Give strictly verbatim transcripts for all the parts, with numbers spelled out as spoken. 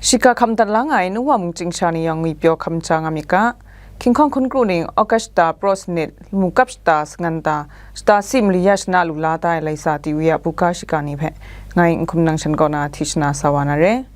Shiga hkam dat la nga ai nu wa mung chyingsha ni yawng ngwi pyaw hkam ja nga myit ga, King Kong hkun kru ning August shata praw sanit, lamu kap shata sangan ta, shata si mali ya shana lu la tai laisa T V a buga shiga ni hpe ngai N Hkum Nang Shan kaw na hti shana sa wa na re.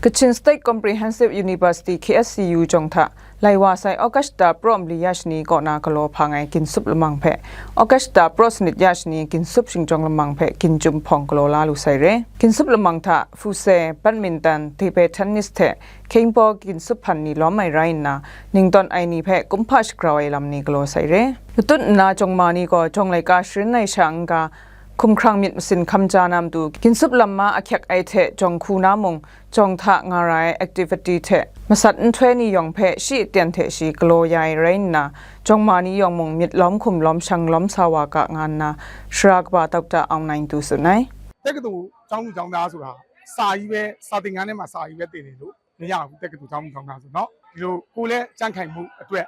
Kachin State Comprehensive University, K S C U, jawng hta lai wa sai August shata praw mali ya shani kaw na galaw hpang ai ginsup lamang hpe August shata praw sanit ya shani ginsup shingjawng lamang hpe ginchyum hpawng galaw la lu sai re. Ginsup lamang hta fuse, badminton, table tennis hte kengbaw ginsup hpan ni lawm ai rai nna, ningtawn ai ni hpe kumhpa shagrau ai lam ni galaw sai re. Matut nna jawng ma ni gaw jawng laika sharin ai sha n-ga, hkumhkrang myit masin hkam ja na matu, ginsup lam ma ahkyek ai hte jawng hku na mung, jawng hta nga ra ai activity hte masat nhtoi ni yawng hpe shi aten hte shi galaw ya ai rai nna, jawng ma ni yawng mung myit lawm hkum lawm shang lawm sa wa ga nga nna, Sara kaba Doctor Aung Naing Tu tsun ai. တက္ကသိုလ်ကျောင်းသူကျောင်းသားဆိုတာ စာကြီးပဲ၊ စာသင်ခန်းထဲမှာ စာကြီးပဲသင်နေလို့ မရဘူး။ တက္ကသိုလ်ကျောင်းသူကျောင်းသားဆိုတော့ ဒီလိုကိုယ်လက်ကြံ့ခိုင်မှုအတွက်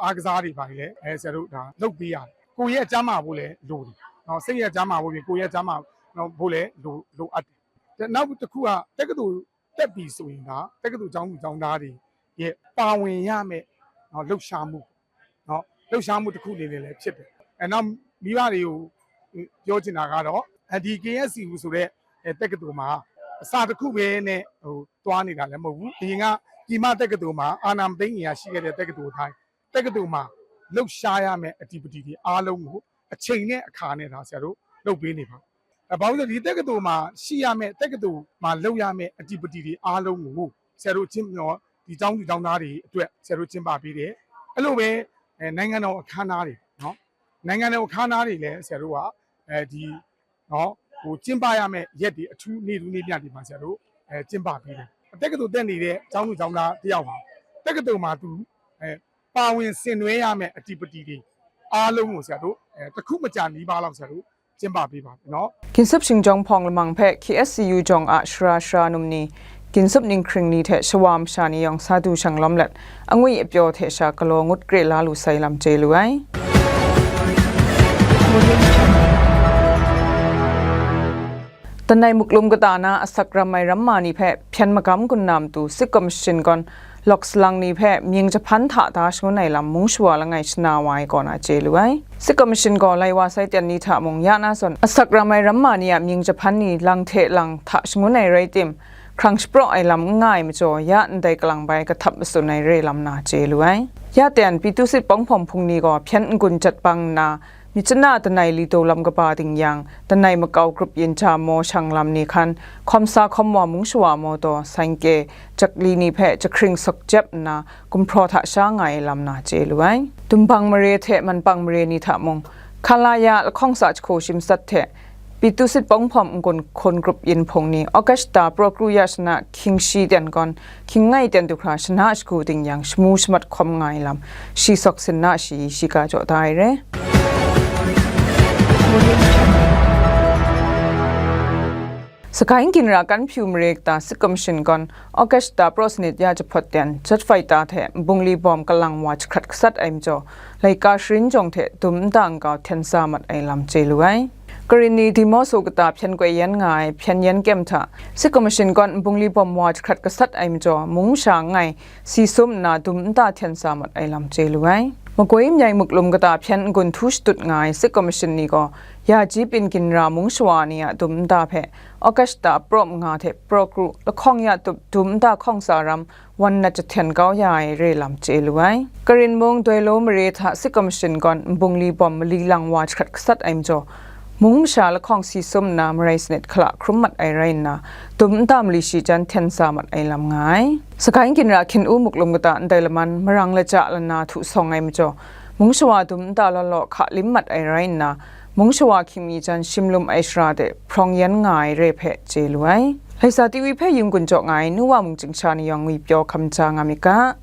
အားကစားတွေဘာတွေလည်း အဲ၊ ဆရာတို့ ဒါလုပ်ပေးရတယ်။ ကိုယ်ရဲ့ကျန်းမာဖို့လည်းလိုတယ်နော်။ စိတ်ရဲ့ကျန်းမာဖို့ပြင် ကိုယ်ရဲ့ကျန်းမာဖို့လည်းလို၊ လိုအပ်တယ်။ နောက်တစ်ခုက တက္ကသိုလ်တက်ပြီဆိုရင် ဒါတက္ကသိုလ်ကျောင်းသူကျောင်းသားတွေရဲ့ပါဝင်ရမယ့်နော်၊ လှုပ်ရှားမှုနော်၊ လှုပ်ရှားမှုတစ်ခုအနေနဲ့လည်းဖြစ်တယ်။ အဲ၊ နောက်မိဘတွေကိုပြောချင်တာကတော့ အဲ၊ ဒီ K S C U ဆိုတဲ့အဲတက္ကသိုလ်မှာ အစာတစ်ခုပဲနဲ့ဟိုသွားနေတာလည်းမဟုတ်ဘူး။ အရင်ကပြည်မတက္ကသိုလ်မှာ အာဏာမသိမ်းခင်ကရှိခဲ့တဲ့တက္ကသိုလ်တိုင်း တက္ကသိုလ်မှာလှုပ်ရှားရမယ့် activity တွေအားလုံးကို အချိန်နဲ့အခါနဲ့ဒါဆရာတို့လုပ်ပေးနေပါ။ အဲ၊ ဘာလို့လဲဆိုတော့ ဒီတက္ကသိုလ်မှာရှိရမယ့်၊ တက္ကသိုလ်မှာလုပ်ရမယ့် activity တွေအားလုံးကို ဆရာတို့ကျင်း၊ ဒီကျောင်းသူကျောင်းသားတွေအတွက် ဆရာတို့ကျင်းပပေးတယ်။ အဲ့လိုပဲအဲ၊ နိုင်ငံတော်အခမ်းအနားတွေနော်၊ နိုင်ငံတော်အခမ်းအနားတွေလည်း ဆရာတို့ကအဲဒီနော်၊ ဟိုကျင်းပရမယ့်ရက်တွေ၊ အထူးနေ့ထူးနေ့မြတ်တွေမှာ ဆရာတို့အဲကျင်းပပေးတယ်။ တက္ကသိုလ်တက်နေတဲ့ကျောင်းသူကျောင်းသားတစ်ယောက်ဟာ တက္ကသိုလ်မှာသူအဲပါဝင်ဆင်နွှဲရမယ့် activity တွေအားလုံးကို ဆရာတို့အဲတစ်ခုမကျန်နီးပါးလောက် ဆရာတို့ကျင်းပပေးပါတယ်နော်။ Ginsup shingjawng hpawng lamang hpe K S C U jawng a shara shara num ni, ginsup ninghkring ni hte shawa masha ni yawng sa du shang lawm let, angwi apyaw hte sha galaw ngut kre la lu sai lam chye lu ai. Danai muklum kata na asak ram ai ramma ni hpe hpyen magam gun na matu, State Commission gawn lawk salang ni hpe mying jahpan hta da shangun ai lam mung shawa langai shana wa ai kaw na chye lu ai. State Commission gaw lai wa sai ten ni hta mung ya na zawn, asak ram ai ramma ni a mying jahpan ni lang hte lang hta shangun ai rai tim, hkrang shapraw ai lam n nga ai majaw, ya ndai kalang bai kahtap matsun ai re lam na chye lu ai. Ya ten, Pyithusit Pawng Hpawm Hpung ni gaw hpyen n-gun jat bang nna, Myitkyina danai Lido lam kaba ding yang, danai makau grup yin ja maw shang lam ni hkan, hkawm sa hkawm wa mung shawa maw taw, sangke, jakli ni hpe jahkring sawk jep nna, gumhpraw hta sha nga ai lam na chye lu ai. Dumbang mare hte manpang mare ni hta mung, Khalaya lahkawng sa jahku shim sat hte, Pyithusit Pawng Hpawm n-gun hkun grup yin hpung ni, August shata praw kru ya shana hkying shi ten gawn, hkying ngai ten du hkra shana shagu ding yang shamu shamat hkawm nga ai lam, shi sawk sin na shi, shi ga jaw da ai re. Sakai Ginra Kanhpyu mare kata State Commission gawn August shata praw sanit ya jahpawt ten jet fighter hte nbungli bawm kalang wa jahkrat gasat ai majaw, laika sharin jawng hte dum nta nkau hten sa mat ai lam chye lu ai. Karin ni Dimoso kata hpyen koi yan nga ai hpyen yan kyem hta, State Commission gawn nbungli bawm wa jahkrat gasat ai majaw, mung masha ngai si sum nna dum nta hten sa mat ai lam chye lu ai. Magoi manyai muklum kata hpyen n-gun htu shatut nga ai State Commission ni gaw, Yaji Pyin Ginra mung shawa ni a dum nta hpe August shata praw manga hte praw kru lahkawng ya tup dum nta hkawng sa ram wan nat jahten kau ya ai re lam chye lu ai. Karin mung Doi Law mare hta State Commission gawn nbungli bawm mali lang wa jahkrat gasat ai majaw, mung masha lahkawng si sum nna marai sanit hkala hkrum mat ai rai nna, dum nta mali shi jan hten sa mat ai lam nga ai. Sakai Ginra Hkyin-u muklum kata ndai laman marang laja lana htu sawng ai majaw, mung shawa dum nta law law hka lim mat ai rai nna, mung shawa hkying mi jan shim lum ai shara de hprawng yan nga ai re hpe chye lu ai. Laisa T V hpe yung gun jaw nga ai nu wa mung chyingsha ni yawng ngwi pyaw hkam ja nga myit ga.